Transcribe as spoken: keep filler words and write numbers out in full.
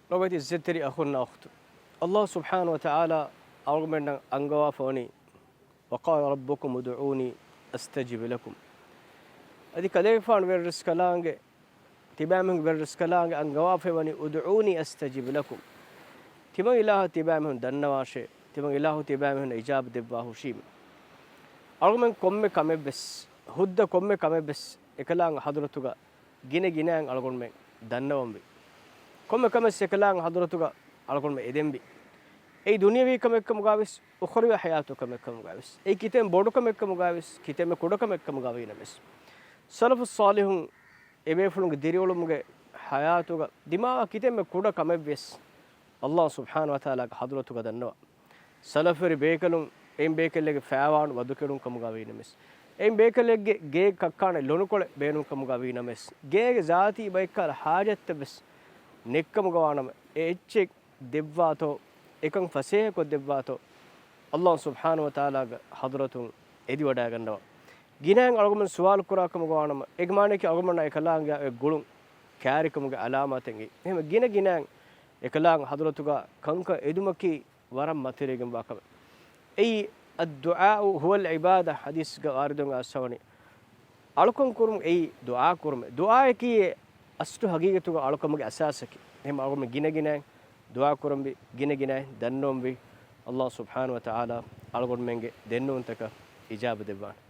ލޮބުވެތި އިއްޒަތްތެރި އަޚުންނާ އުޚްތުން، ﷲ ސުބްޙާނަހޫ ވަތަޢާލާ އަޅުގަނޑުމެންނަށް އަންގަވާފަ ވަނީ، "وقال ربكم ادعوني أستجب لكم." އަދި ކަލޭގެފާނު ވެރިރަސްކަލާނގެ، ތިބާމީހުން ވެރިރަސްކަލާނގެ އަންގަވާފައި ވަނީ، "ادعوني أستجب لكم." ތިމަން އިލާހު ތިބާމީހުން ދަންނަވާށޭ، ތިމަން އިލާހު ތިބާމީހުން އިޖާބަ ދެއްވާ ހުށީމެ. އަޅުގަނޑުމެން ކޮންމެ ކަމެއްވެސް، ހުއްދަ ކޮންމެ ކަމެއްވެސް އެކަލާނގެ ޙަޟްރަތުގަ ގިނަ ގިނައިން އަޅުގަނޑުމެން ދަންނަވަންވީ. ކޮންމެ ކަމެއް އެކަލާނގެ ޙަޟްރަތުގަ އަޅުގަނޑުމެން އެދެންވީ. އެއީ ދުނިޔަވީ ކަމެއްކަމުގަވެސް، އުޚްރަވީ ޙަޔާތު ކަމެއްކަމުގަވެސް، އެއީ ކިތަންމެ ބޮޑު ކަމެއްކަމުގަވެސް، ކިތަންމެ ކުޑަ ކަމެއްކަމުގަވީނަމަވެސް، ސަލަފުއް ޞާލިޙުން އެބޭފުޅުންގެ ދިރިއުޅުމުގެ ޙަޔާތުގަ ދިމާވާ ކިތަންމެ ކުޑަ ކަމެއްވެސް، ﷲ ސުބްޙާނަހޫ ވަތަޢާލާގެ ޙަޟްރަތުގަ ދަންނަވާ. ސަލަފުވެރި ބޭކަލުން އެއިން ބޭކަލެއްގެ ފައިވާން ވަދުކެރުން ކަމުގަ ވީނަމަވެސް، އެއިން ބޭކަލެއްގެ ގޭ ކައްކާނެ ލޮނުކޮޅެއް ބޭނުން ކަމުގަ ވީނަމަވެސް، ގޭގެ ޒާތީ ބައެއްކަހަލަ ޙާޖަތްތައްވެސް ނެއްކަމުގަ ވާނަމަ، އެ އެއްޗެއް ދެއްވާތޯ، އެކަން ފަސޭހަކޮށް ދެއްވާތޯ، ﷲ ސުބްޙާނަހޫ ވަތަޢާލާގެ ޙަޟްރަތުން އެދިވަޑައިގަންނަވާ. ގިނައިން އަޅުގަނޑުމެން ސުވާލު ކުރާ ކަމުގަ ވާނަމަ، އޭގެ މާނައަކީ އަޅުގަނޑުމެންނަށް އެކަލާނގެ އެ ގުޅުން ކާރިކަމުގެ ޢަލާމާތެއް. އެހެން ގިނަ ގިނައިން އެކަލާނގެ ޙަޟްރަތުގަ ކަންކަން އެދުމަކީ ވަރަށް މަތިވެރިވެގެންވާ ކަމެއް. އެއީ، "الدعاء هو العبادة" ޙަދީޘްގަ ވާރިދުވެގެން އައިސްފަވަނީ. އަޅުކަން ކުރުމުން އެއީ ދުޢާ ކުރުމެއް. ދުޢާއަކީ އެ އަސްލު ޙަޤީޤަތުގަ އަޅުކަމުގެ އަސާސަކީ. އެހެން އަޅުގަނޑުމެން ގިނަ ގިނައިން ދުޢާ ކުރަންވީ، ގިނަ ގިނައިން ދަންނަވަންވީ. ﷲ ސުބްޙާނަހޫ ވަތަޢާލާ އަޅުގަނޑުމެންގެ ދެންނެވުންތަކަށް އިޖާބަ ދެއްވާނެ.